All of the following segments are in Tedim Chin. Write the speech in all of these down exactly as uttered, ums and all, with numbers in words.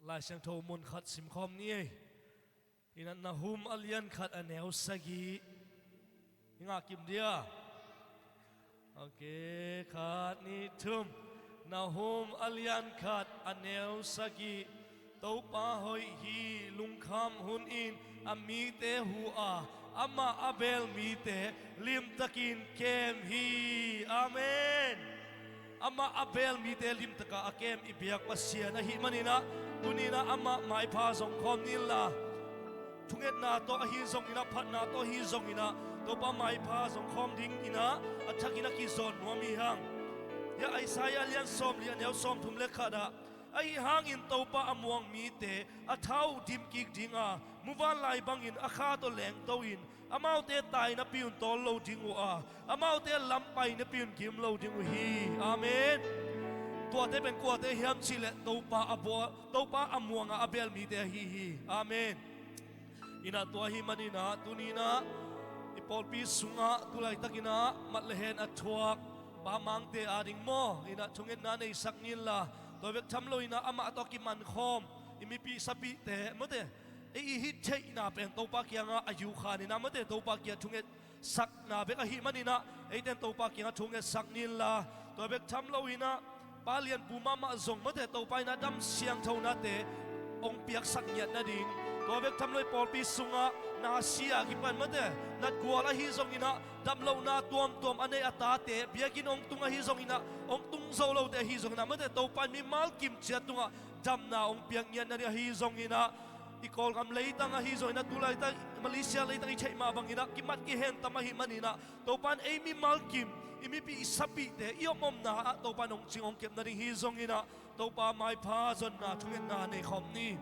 Lai Siangtho mun khat simkhawm ni ei. Inah Nahum a lian khat a neu sagih. I ngah kim dia. Ok, khat, nih, thum. Nahum a lian khat a neu sagih. Topa hoih hi, lungkham hunin a mite hu a, amah a beel mite limtakin kem hi. Amen. Amah a beel mite limtaka a kem i biak Pasian ahih maninah, tuninah amah maipha zong khawm ninla, thungetna tawh ahi zonginah, phatna tawh ahi zonginah, Topa maipha zong khawm dinginah a thakin a kizawn nuam hi hang. Hia Isaiah lian sawmli a neu sawmthum le khatah, ahi hangin Topa a muang mite a tha uh dim kik dinga, muvanlai bangin a kha tawh lengto-in, amaute tai napi un tawl lo ding uh a, amaute lam pai napi un gim lo ding uh hi. Amen. Tuate pen kuate hiam cihleh Topa a bua, Topa a muanga a beel mite ahi hi. Amen. Inah tua ahih maninah tuninah i pawlpi sungah tulaitakinah mat le hen a thuak Pa Mangte ading maw, inah thungetna neisak ninla, tua bek tham loinah amah tawh kimankhawm i mipih sapihte mate, ei i hih theihna pen Topa kiangah a yukhaninah mate, Topa kiangah thungetsakna bek ahih maninah eiten Topa kiangah thungetsak ninla, tua bek tham loinah Pa lianpu mahmah zong mate, Topa inah dam siangthonate hong piaksak ngiat nading, tua bek tham lo i pawlpi sungah na si a kipan mate, natgual ahi zonginah damlohna tuamtuam a nei a tate biakinn hong tung ahi zonginah, hong tung zo lote ahi zonginah mate, Topa in mimal kim ciat tungah damna hong piak ngiat nading ahi zonginah, i Kawlgam leitang ahi zonginah, tu laitang Malaysia leitang i theih mah banginah kimat kihen tam ahih maninah, Topa in ei mimal kim, i mipih i sapihte i omomna ah Topa in hong cing hong kep nading hi zonginah, Topa maipha zonna thungetna nei khawm ni.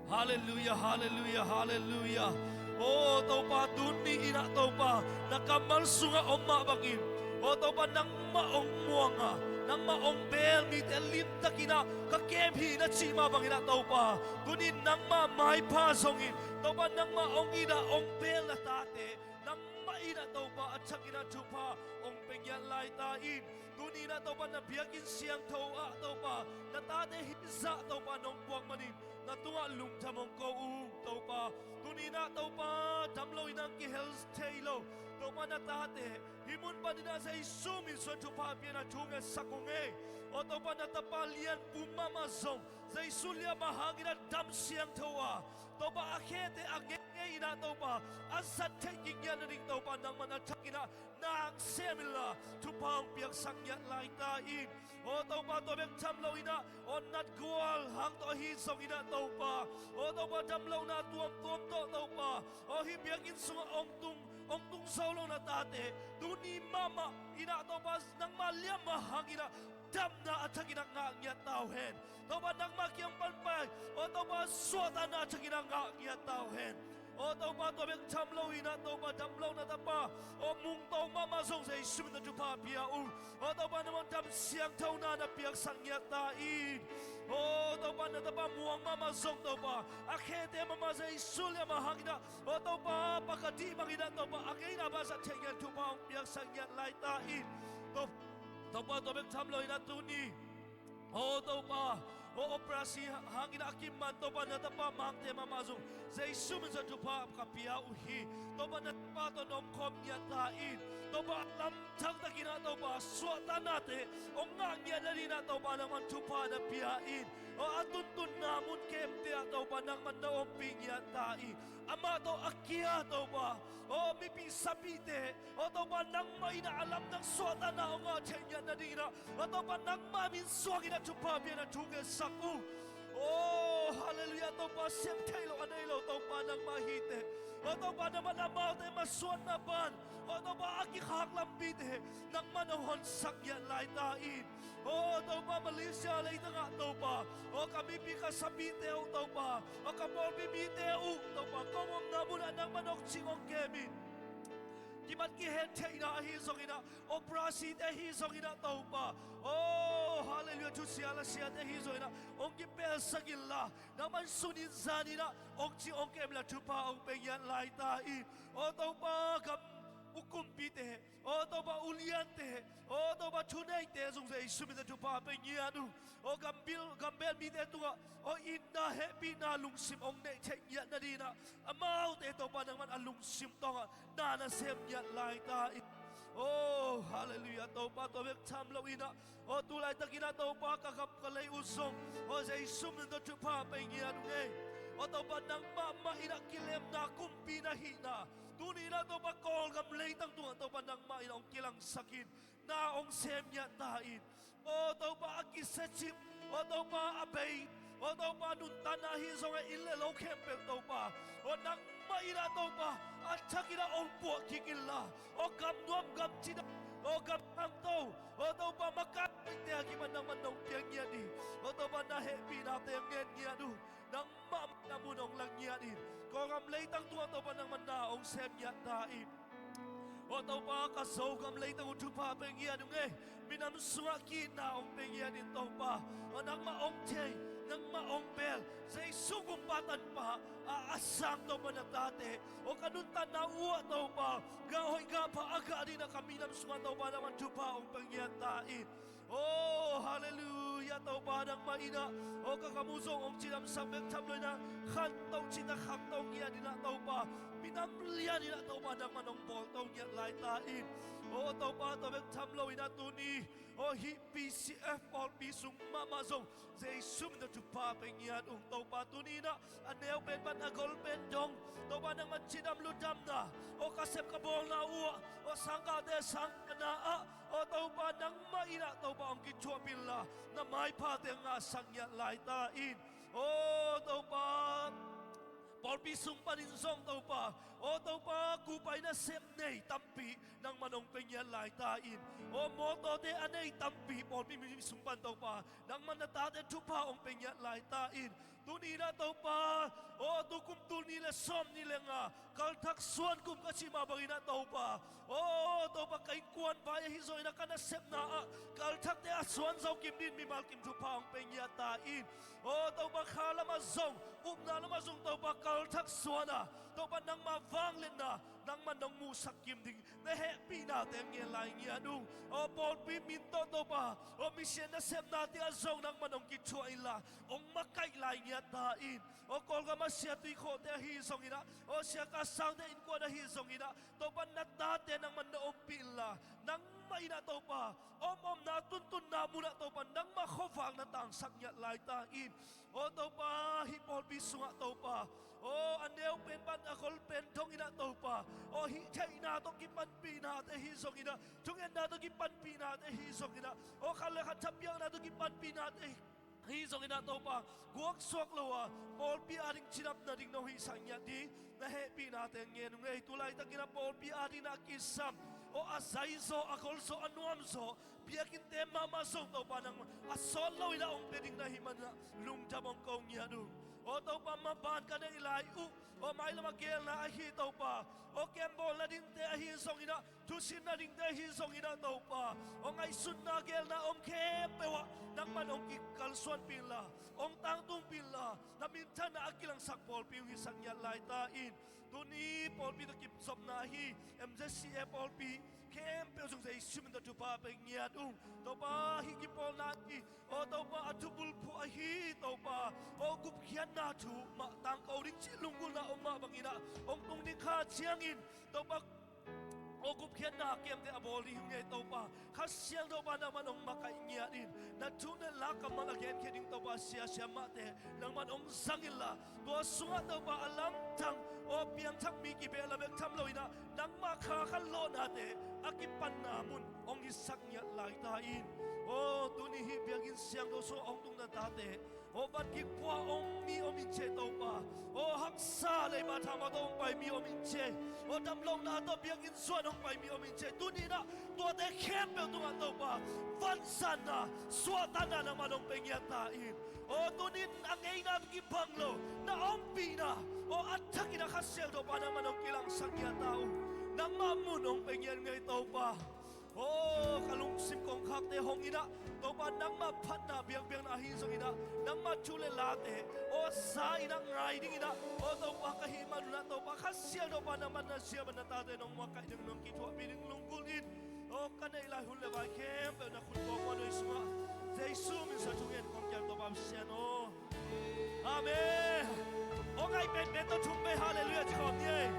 Halleluiah, halleluiah, halleluiah. Aw Topa, tuni inah Topa na kammal sungah om mah bangin, aw Topa, nangmah hong muanga, nangmah hong beel mite limtakinah ka kem hi na cih mah banginah Topa, tunin nangmah maipha zongin, Topa, nangmah hong inah hong beel na tate nangmah inah Topa a thakinah thupha hong pe ngiat laita in, tuninah Topa na biakinn siangtho ah Topa na tate hih zah Topa nong puak manin na tungah lungdam hong ko ung Topa. Tuninah Topa damlo inah kihel thei lo Topa na tate hih mun paninah Jesu min suan thupha pianah thungetsak ung ei. Aw Topa, na tapa lianpu mahmah zong Jesu liamah hanginah dam siangtho a, Topa, a khete a ngeingei inah Topa a zat theih kik ngiat nading Topa nangmah na thakinah na hong sem inla thupha hong piaksak ngiat laita in. Aw Topa, tua bek tham loinah aw natgual hang tawh ahi zonginah Topa, aw Topa, damlohna tuamtuam tawh Topa, aw hih biakinn sungah hong tung, hong tung zo lo na tate tuni mahmah inah Topa nangmah liamah hanginah damna a thakinah ngah ngiat ta uh hen. Topa nangmah kiang pan pai, aw Topa, suahtakna a thakinah ngah ngiat ta uh hen. Aw Topa, tua bek tham loinah Topa damlo na tapa aw Mung To mahmah zong Jesu min tawh thupha pia ung. Aw Topa, nangmah dam siangthona na piaksak ngiat ta in. Aw Topa, na tapa Muang mahmah zong Topa a khete mahmah Jesu liamah hanginah, aw Topa, pakadih banginah Topa a ngeina bang zat theih ngiat thupha hong piaksak ngiat laita in. Topa, tua bek tham loinah tuni, aw Topa, aw operasi hanginah a kiman Topa na tapa Mangte mahmah zong Jesu min suan thupha ka pia uh hi. Topa na tapa tawh na omkhawm ngiat ta in. Topa a lamthang takinah Topa suahtaknate hong ngah ngiat nadinginah Topa nangmah thupha na pia in. Aw a tuntunna mun kemte ah Topa nangmah na ompih ngiat ta in. Amah tawh a kia Topa, aw mipih sapihte, aw Topa, nangmah inah a lamdang suahtakna hong ngah theih ngiat nadinginah, aw Topa, nangmah min suanginah thupha pianah thungetsak uh. Aw halleluiah Topa, siam theih loh a nei lo Topa nangmah hi teh. Aw Topa, nangmah na amaute masuanna pan, aw Topa, a kikhak lampite nangmah na honsak ngiat laita in. Aw Topa, Malaysia leitangah Topa, aw ka mipi ka sapihte uh Topa, aw ka pawlpi mite uh Topa, ka omna munah nangmah nong cing hong kem in. Kimat kihen theihna ahi zonginah, operasite ahi zonginah Topa, aw halleluiah, thusia lasiate ahi zonginah hong kipelsak inla, nangmah in sunin zaninah hong cing hong kem inla thupha hong pe ngiat laita in. Aw Topa, gam kumpite, aw Topa uliante, aw Topa thuneite zong Jesu min tawh thupha pia ngiat ung. Aw gambil, gambel mite tungah aw itna hehpihna lungsim hong neih theih ngiat nadingin ah amaute Topa nangman a lungsim tawngah na na sem ngiat lai ta in. Aw halleluiah Topa, tua bek tham loin ah aw tu laitakin ah Topa ka gam ka lei uh zong aw Jesu min tawh thupha pia ngiat ung ei. Aw Topa nangmah mah in ah kilemna kumpi na hihna, tuni in ah Topa Kawlgam leitang tungah Topa nangmah in hong kilangsak in, na hong sem ngiat ta in. Aw Topa a kisiacip, aw Topa a bei, aw Topa nuntakna hi zong a inn le lo khempeuh Topa, aw nangmah in ah Topa a thak in ah hong puah kik inla, aw gam nuam gam cina, aw gam khangto, aw Topa makai hoihte a kipan nangman nong piang ngiat in, aw Topa na hehpihnate ngen ngiat uh. Nangmah na mun hong la ngiat in, Kawlgam leitang tungah Topa nangman na hong sem ngiat ta in. Aw Topa ka Zogam leitang uh thupha pia ngiat ung ei. Minam sungah ki-itna hong pia ngiat in Topa. Aw nangmah hong thei, nangmah hong bel, Jesu Kumpa Tanpa a a sang Topa na tate, aw ka nuntakna uhah Topa gah hoih gah pha a gah dingin ah ka minam sungah Topa nangman thupha hong pia ngiat ta in. Aw halleluiah Topa nangmah in ah aw ka gam uh zong hong cidamsak bek tham loin ah khanto cina khangto ngiat in ah Topa, minam lian in ah Topa nangman hong bawlto ngiat lai ta in. Aw Topa tua bek tham loin ah tuni aw hih P C F pawlpi sung mahmah zong Jesu min tawh thupha pia ngiat ung Topa. Tuni in ah a neu pen pan a gol pen dong Topa nangman cidam lutdamna, aw ka sep ka bawlna uhah, aw sangkahte sangkahna ah, aw Topa nangmah in ah Topa hong kithuahpih inla, na maiphate ngahsak ngiat lai ta in. Aw Topa pawlpi sung panin zong Topa, aw Topa kuhpai nasep nei tampi nangman hong pia ngiat lai ta in. Aw mawtawte a nei tampi pawlpi mi sung pan Topa nangman na tate thupha hong pia ngiat lai ta in. Tuni in ah Topa, aw tukum tul nih le sawmnih le nga kalthak suan kum ka cih mah bangin ah Topa, aw Topa ka innkuan vai ahi zongin ah ka nasepna ah kalthakte a suan zo kim dingin mimal kim thupha hong pia ngiat ta in. Aw Topa kha lamah zong, upna lamah zong Topa kalthak suan a Topa nangma vangliatna nangman nong muhsak kim ding na hehpihnate ngen lai ngiat ung. Aw pawlpi min tawh Topa, aw mission nasepnate ah zong nangman hong kithuah inla hong makaih lai ngiat ta in. Aw Kawlgam ah Sia Tui Khawhte ahi zongin ah, aw Sia Ka Sangte innkuan ahi zongin ah Topa na tate nangman na ompih inla, nangmah in ah Topa omomna tuntunna munah Topa nangmah khuavak na tangsak ngiat lai ta in. Aw Topa hih pawlpi sungah Topa, aw a neu pen pan a gol pen dongin ah Topa, aw hih theihna tawh kipanpihnate hi zongin ah, thungetna tawh kipanpihnate hi zongin ah, aw khat le khat thapiakna tawh kipanpihnate hi zongin ah Topa, guaksuak lo a pawlpi ading cidam nading nong hihsak ngiat ding na hehpihnate ngen ung ei. Tu laitakin ah pawlpi adingin ah kisam, aw a zaizaw a golzaw a nuamzaw biakinnte mahmah zong Topa nang a sawt loin ah hong pia ding na hih manin ah lungdam hong ko ngiat ung. Aw Topa maban ka neih lai uh, aw mailam a gelna ahi Topa, aw kembawlna dingte ahi zongin ah, thusinna dingte ahi zongin ah Topa, aw ngaihsutna gelna om khempeuh ah nangman hong kikalsuanpih inla, hong tangtungpih inla, na minthanna a kilangsak pawlpi hong hisak ngiat lai ta in. Tuni pawlpi tawh kizopna ahi M Z C A pawlpi khempeuh zong Jesu min tawh thupha pia ngiat ung. Topa hih kipawlna ahi, aw Topa a thubulphuh ahi Topa, aw gupkhiatna thu mah tangko ding cih lunggulhna om mah bangin ah hong tung ding kha ciangin Topa, aw gupkhiatna kemte a bawl ding hi ung ei Topa. Kha Siangtho Topa nangman hong makaih ngiat in, na thu na la kammal a genkhia ding Topa sia siamahte nangman hong zang inla, tua sungah Topa a lamdang, aw piangthak mi kibehlap bek tham loin ah nangmah kha khanlawhnate a kipanna mun hong hisak ngiat lai ta in. Aw tuni hih biakinn siangtho sungah hong tung na tate, aw van kik pua om mi om in ci ei Topa. Aw haksa leiba thama tawh hong pai mi om in ci ei. Aw damlohna tawh biakinn zuan hong pai mi om in ci ei. Tuni in ah tuate khempeuh tungah Topa vanzanna, suahtakna nangman hong pia ngiat ta in. Aw tuni in a ngeina tawh kibang lo na ompihna, aw a thakin ah Kha Siangtho Topa nangman hong kilangsak ngiat ta uh. Nangmah mun hong pia ngiat ung ei Topa. Aw ka lungsim kongkhakte hong in ah Topa nangmah phatna biakpiakna ahi zongin ah, nangmah thu le late, aw, za in ah ngai dingin ah, aw, Topa ka hih manun ah, Topa Kha Siangtho Topa na man na siam a, na tate nong makaih ding, nong kithuahpih ding lunggulh in, aw, ka neih lai hun le vai khempeuh na khut kawm muan uh hi sungah, Jesu min suang thu ngen kong kiang Topa Pasian aw. Amen. Aw, ngai penpen tawh thum vei halleluiah ci khawm ni ei.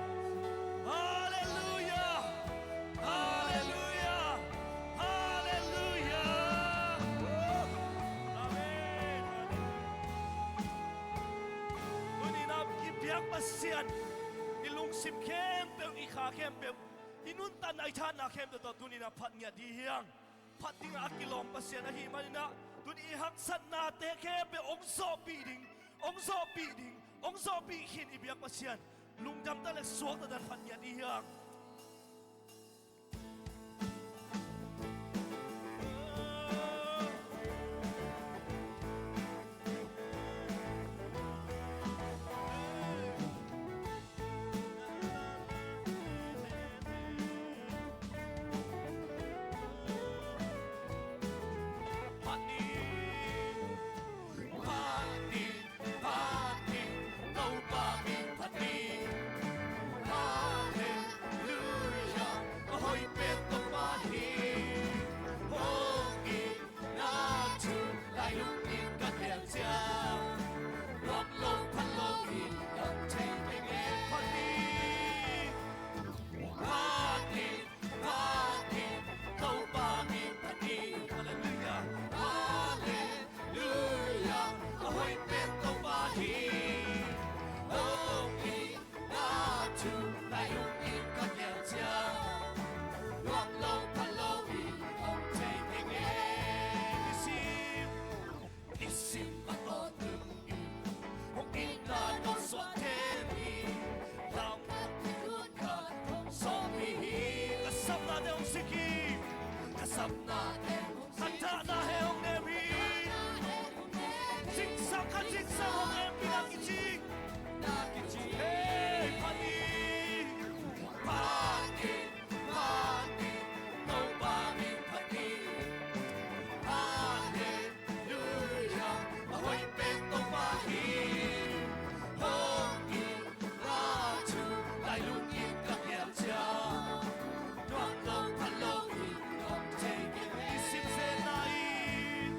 Halleluiah. Halleluiah. Halleluiah. Amen. Tuni-in ah i biak Pasian, i lungsim khempeuh, i kha khempeuh, i nuntakna, i thahatna khempeuh tawh tuni-in ah phat ngiat dih hi hang. Phat dingah a kilawm Pasian ahih manin ah, tuni i haksatnate khempeuh hong zawhpih ding, hong zawhpih ding, hong zawhpih khin i biak Pasian. Lungdam ta le suakta dan phat ngiat dih hi hang. Phat ni, phat ni, phat ni, Topa min phat ni. Halleluiah, a hoih pen Topa hi. Hong it na thu lailung in ka geel ciang, nuam lo pha lo in om thei keng e. Phat ni, phat ni, phat ni, Topa min phat ni. Halleluiah, halleluiah, a hoih pen Topa hi. Hong it na thu lailung in ka geel ciang, nuam lo pha lo in om thei keng e. Nisim, nisim a tawp tung in hong itna nong suah den hi. Lau khat, thu khat hong zawhpih hi. Ka sapnate hong sik hi. Ka sapnate hong sik hi. Ka thahna heh hong nem hi. Zingsang khat zingsang hong hehpihna kici. Hei, phat ni, phat ni, phat ni, Topa min phat ni. Halleluiah, a hoih pen Topa hi. Hong it na thu lailung in ka geel ciang, nuam lo pha lo in om thei keng e. Nisim zetna in,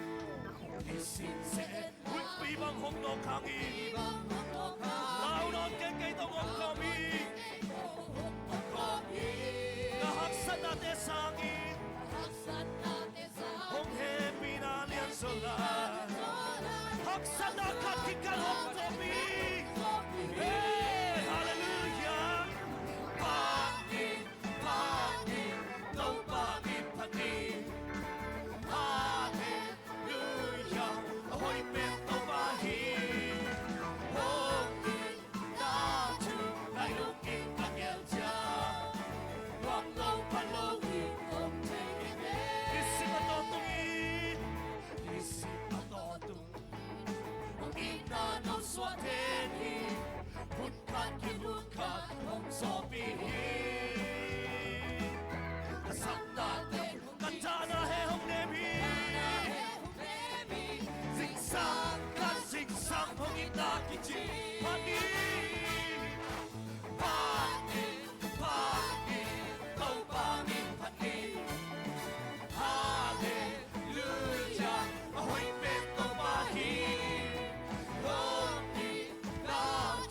nisim zetna in, huihpi bang hong nawk hang in, lau nawn keng kei tawh hong kawm hi. Ka haksatnate sangin hong hehpihna lianzaw lai, haksatna khat khit khat hong zawhpih. Hei, halleluiah. Phat ni, phat ni, Topa min phat ni. Halleluiah, a hoih pen Topa hi. Hong it na thu lailung in ka geel ciang, nuam lo pha lo in om thei keng e. Nisim a tawp tung in, nisim a tawp tung in hong itna nong suah den hi. Hun khat kiim hun khat hong zawhpih hi. Ka sapnate, ka thahna heh hong nem hi. Zingsang khat zingsang hong itna kici. Phat ni, phat ni, phat ni, Topa min phat ni. Halleluiah, a hoih pen Topa hi. Hong it na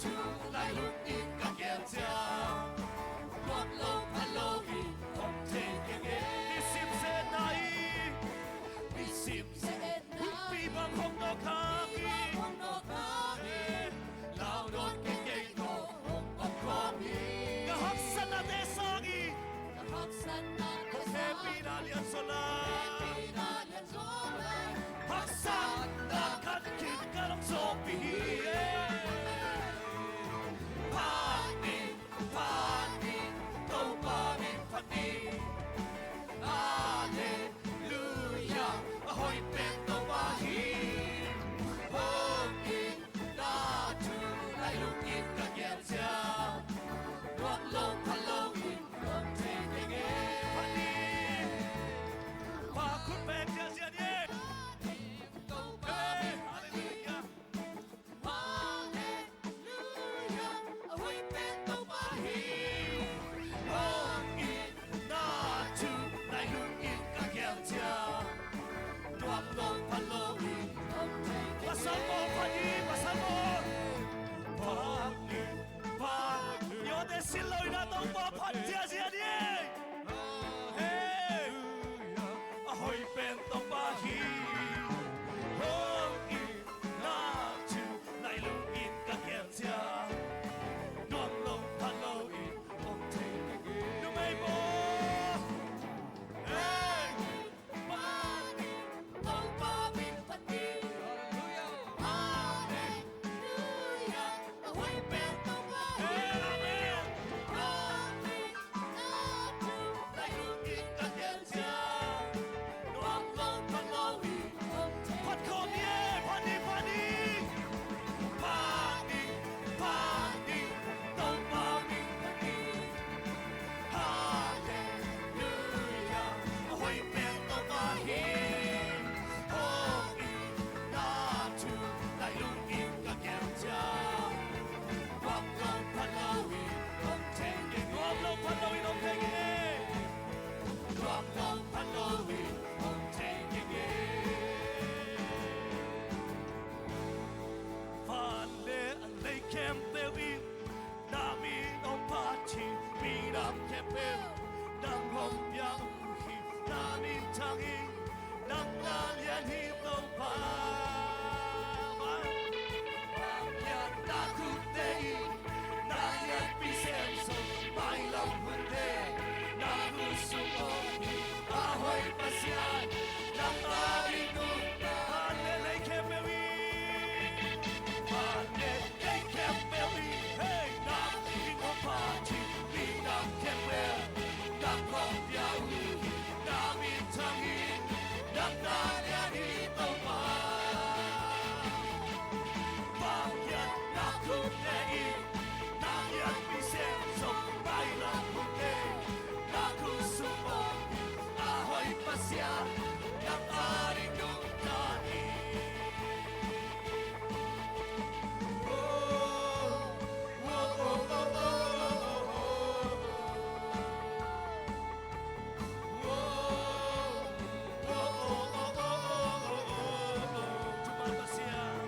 thu lailung in ka geel ciang, nuam lo pha lo in om thei keng e. Nisim zetna in, nisim zetna in, huihpi bang hong nawk hang in, Thuman Pasian,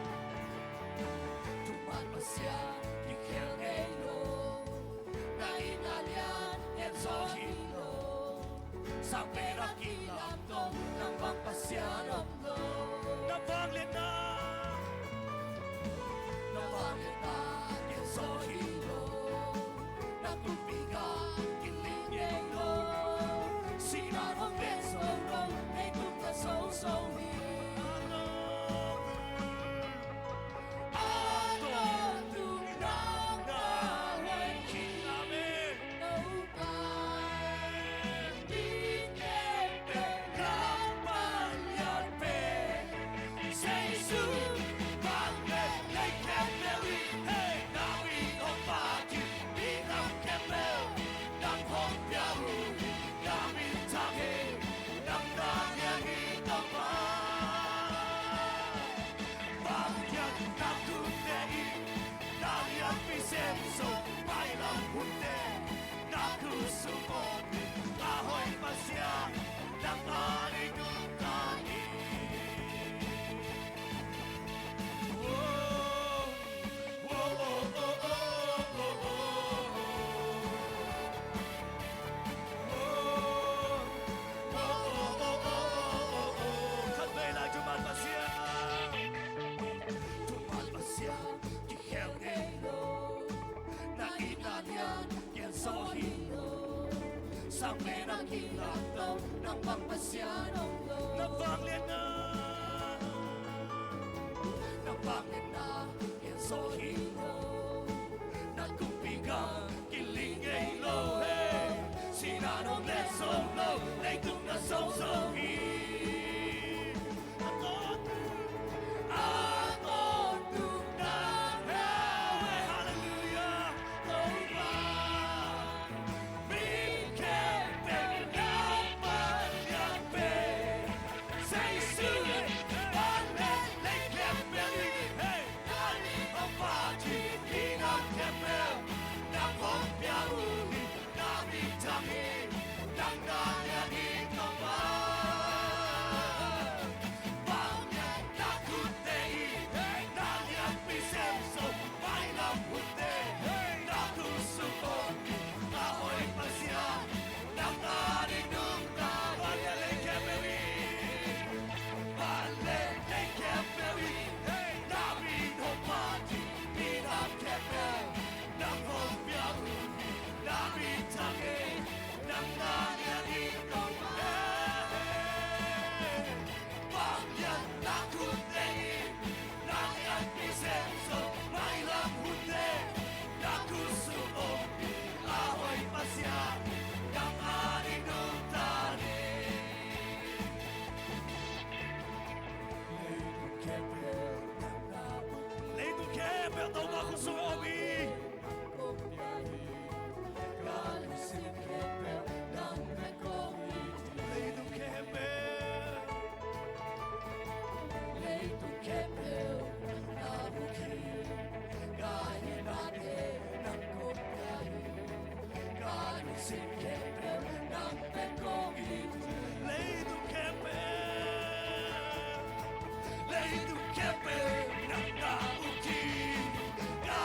Thuman Pasian, kikhel ngei lo. Na itna lian ngen zaw hi lo. Sang pen a kilamto, nang bang Pasian om lo. Na vangliatna, na vangliatna ngen zaw hi lo. Na kumpi gam kiling ngei lo. Sihna hong pen zo lo, leitung ka zo zo hi. A tawntung nang na hoih hi. Amen. Sem zo mailam hunte, na khutsung aw, a hoih Pasian, nang a ding nungta hi. Oh, oh, oh. Khatvei lai, Thuman Pasian, Thuman Pasian, kikhel ngei lo. Na itna lian ngen zaw hi lo. Sang pen a kilamto, nang bang Pasian om lo. Na vangliatna, na vangliatna ngen zaw hi lo. Na kumpi gam kiling ngei lo, hey. Sihna hong pen zo lo, leitung na zo zo hi. A tawntung, a tawntung nang na hoih. Halleluiah. Topa, mi khempeuh na pan lian pen. Jesu, vangliatna khempeuh in, hey, na min hong phat hi. Minam khempeuh nang hong pia uh hi. Na min thang hi, nang na lian hi Topa. Vangliatna khutte in, na lianpi sem zo mailam hunte, na khutsung aw, a hoih Pasian, nang a ding nungta. Vangliatna khempeuh in, vangliatna khempeuh in, na min hong phat hi. Minam khempeuh nang hong pia uh hi. Na min thang hi, nang na lian hi Topa. Vangliatna khutte in, na lianpi sem zo mailam hunte, na khutsung aw, a hoih Pasian, nang a ding nungta hi. Leitung khempeuh Topa khutsung a om hi. Leitung khempeuh, leitung khempeuh na buk hi. Ka hinate nang kong pia hi. Ka lungsim khempeuh nang pen kong it hi. Leitung khempeuh, leitung khempeuh nang na buk hi. Ka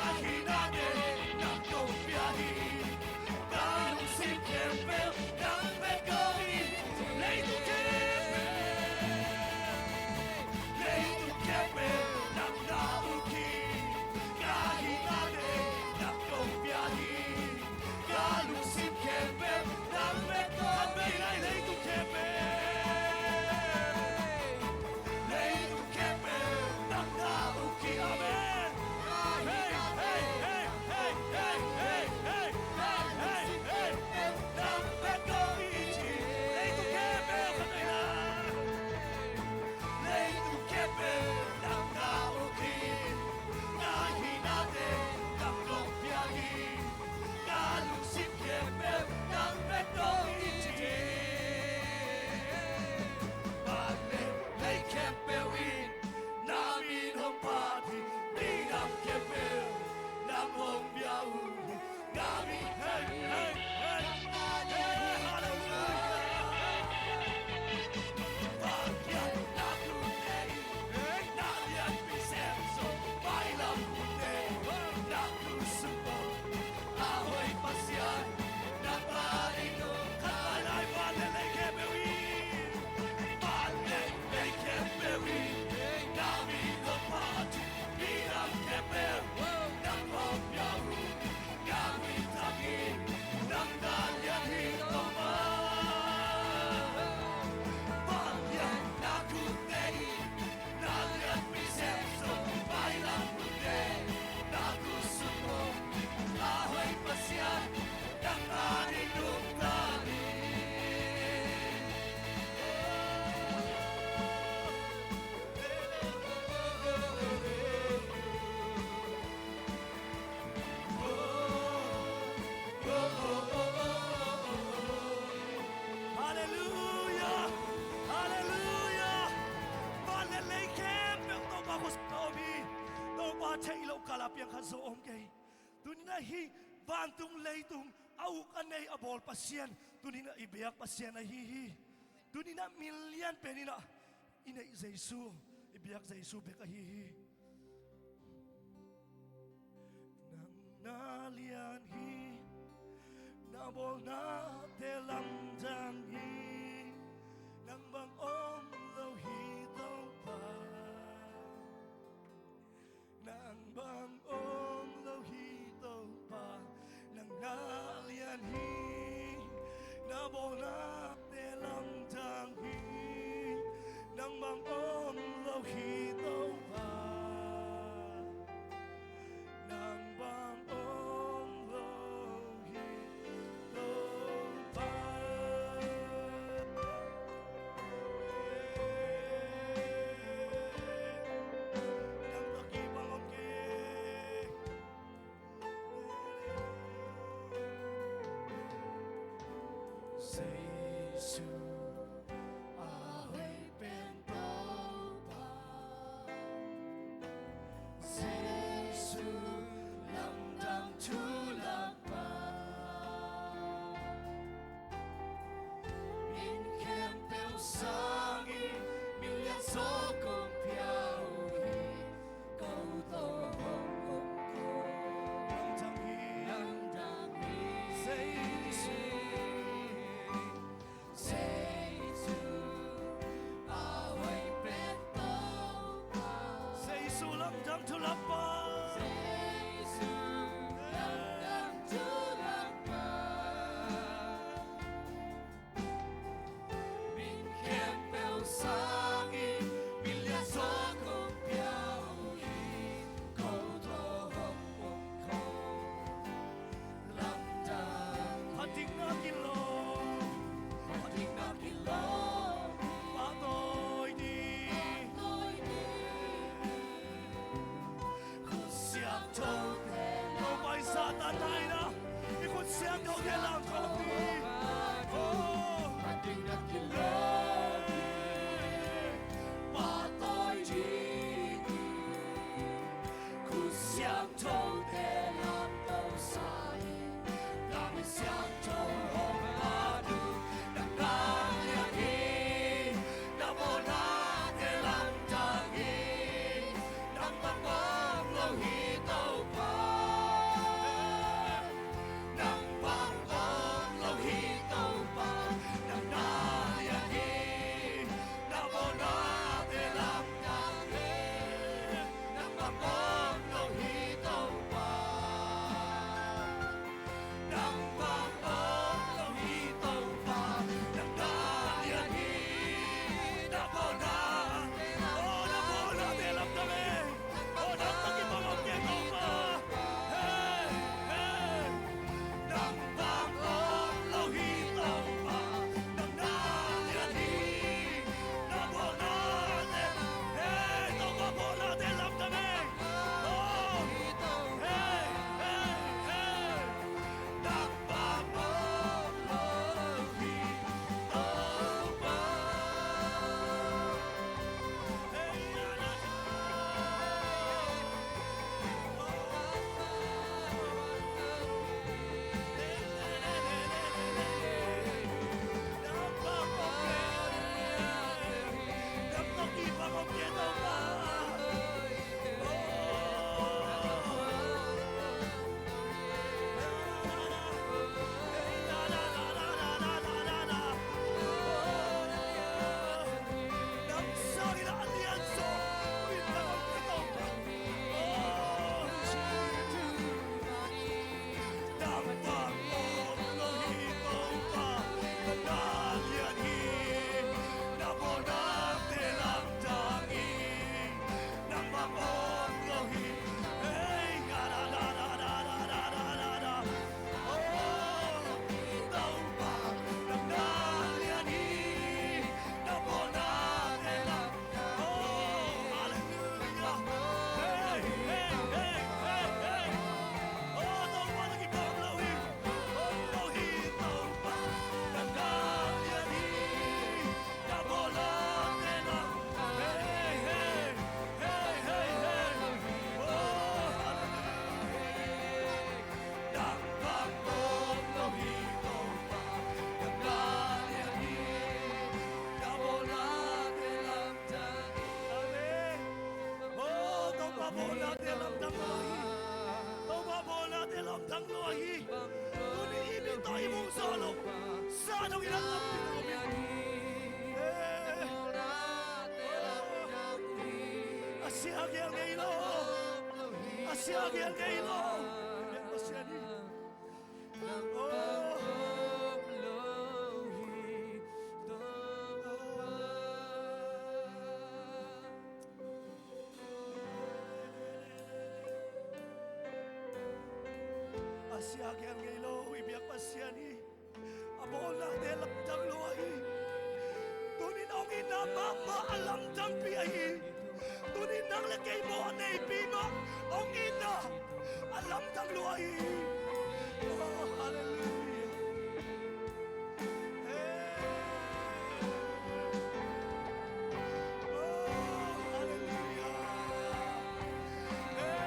Theih loh kal a piang khat zo om kei. Tuni-in ah hih vantung leitung a uk a nei a bawl Pasian, tuni-in ah i biak Pasian ahi hi. Tuni-in ah min lian pen in ah i neih Jesu, i biak Jesu bek ahi hi. Nang na lian hi, na bawlnate lamdang hi. Nang bang om lo hi Topa. Nang bang om lo hi Topa. Nang na lian hi, na bawlnate lamdang hi. Nang bang om lo hi Topa. Nang bang om lo hi Topa. Nang tawh kibang om kei. Jesu a hoih pen Topa. Jesu lamdang thu Lampa. Min khempeuh sangin min lian zaw kong pia uh hi. Ko tawh hong om ko. Lamdang hi. Lamdang hi. Jesu. Jesu a hoih pen Topa. Jesu lamdang thu Lampa. Jesu lamdang thu Lampa. Min khempeuh sangin min lian zaw kong pia uh hi. Ko tawh hong om ko. Lamdang. Phatdingna kilawm. Phatdingna kilawm. Pahtawi ding. Pahtawi ding. Khut siangthote. Topa i Satan thaina. I khut siangthote lamdang ding. Oh. Phatdingna kilawm. Pahtawi ding. Khut siangthote lamto sa hi. Lam siangtho hong phat uh. Nang na lian hi. Na bawlnate lamdang hi. Nang bang om lo hi Topa. Nang bang om lo hi Topa. Nang na lian hi. Na bawlnate lamdang hi. Nang bang om lo hi Topa. Topa, bawlnate lamdang lua hi. Tuni i mit tawh i muh zawh loh sa dong i lam lam hi. Eh. A sia gel ngei lo. A sia gel ngei lo. Pasian hi. A sia gel ngei lo i biak Pasian hi. A bawlnate lamdang lua hi. Tunin hong itna mahmah a lamdangpi ahi. Tunin nang le kei mawh a neipi mah hong itna a lamdang lua hi. Oh, hallelujah. Hey. Oh, hallelujah. Hey.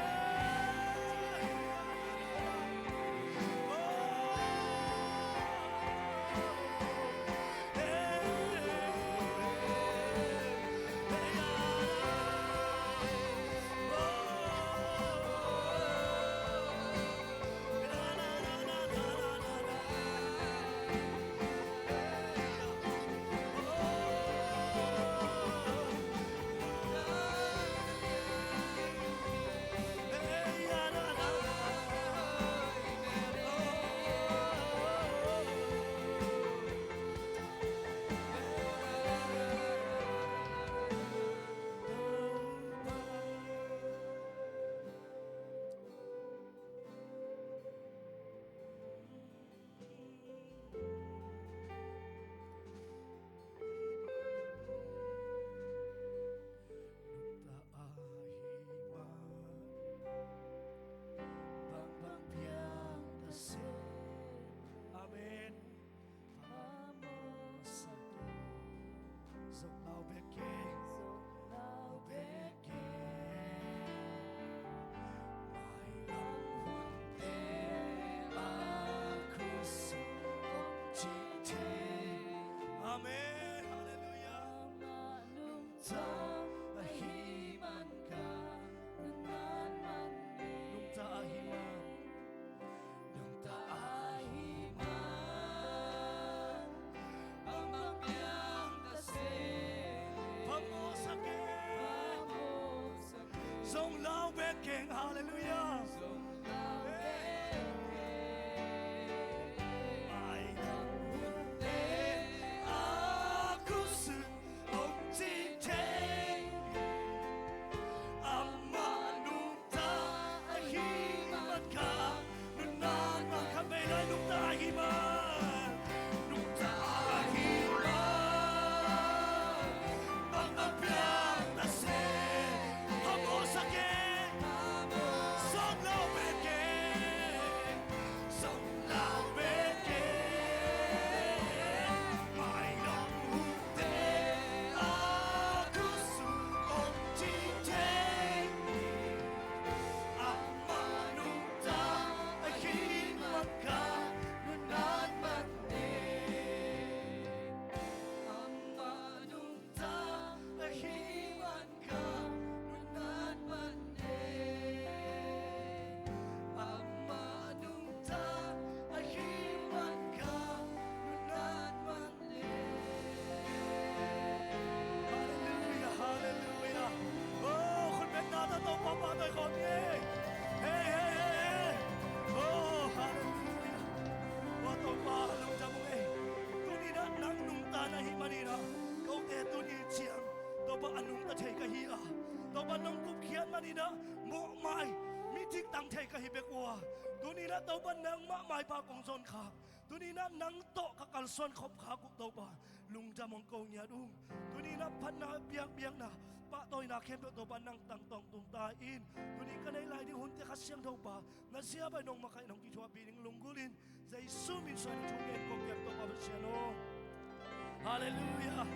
Nungta ahih man, bangbang piang ta seh. Amen. Phamawh sa kei. Zong lau bek kei. Zong lau bek kei. Mailam hunte a khutsung kong cih thei. Amen. Hallelujah. Amah nungta ahih man ka nunat man hi. Nungta ahih man. Nungta ahih man. Bangbang piang ta seh. Phamawh sa kei. Phamawh sa kei. Zong lau bek keng. Hallelujah. Zong lau bek keng. Mailam hunte a khutsung kong cih thei. Amah nungta ahih man ka nunat man. Khat vei lai. Nungta ahih man. Nungta ahih man. Bangbang piang ta seh. Phamawh sa kei. Zong lau bek kei. Zong lau bek kei. Mailam hunte a khutsung kong cih thei. Amah nungta ahih man ka nunat man hi. Amah nungta ahih man ka nunat man hi. Amah nungta ahih man ka nunat man hi. Hallelujah, hallelujah. Oh, khut beng na tawh Topa pahtawi khawm ni. Hey, hey, hey, hey. Oh, hallelujah. Oh, Topa, lungdam ung ei. Tuni-in ah nang nungta na hih manin ah, kote tuni ciang Topa a nungta thei ka hi a, Topa nong kupkhiat manin ah mawhmai, mi diktang thei ka hi bek uh a, tuni-in ah Topa nangmah maipa kong zon kha. Tuni-in ah nang tawh ka kalsuan khop khak uh Topa, lungdam hong ko ngiat ung. Tuni-in ah phatna, biakpiakna, pahtawina khempeuh Topa nang tang tawh tung ta in. Tuni ka neih lai ding hunte Kha Siangtho Pa, na siapa in hong makaih, hong kithuahpih ding lunggulh in. Jesu min suang in thu ngen kong ngiat Topa Pasian aw. Hallelujah.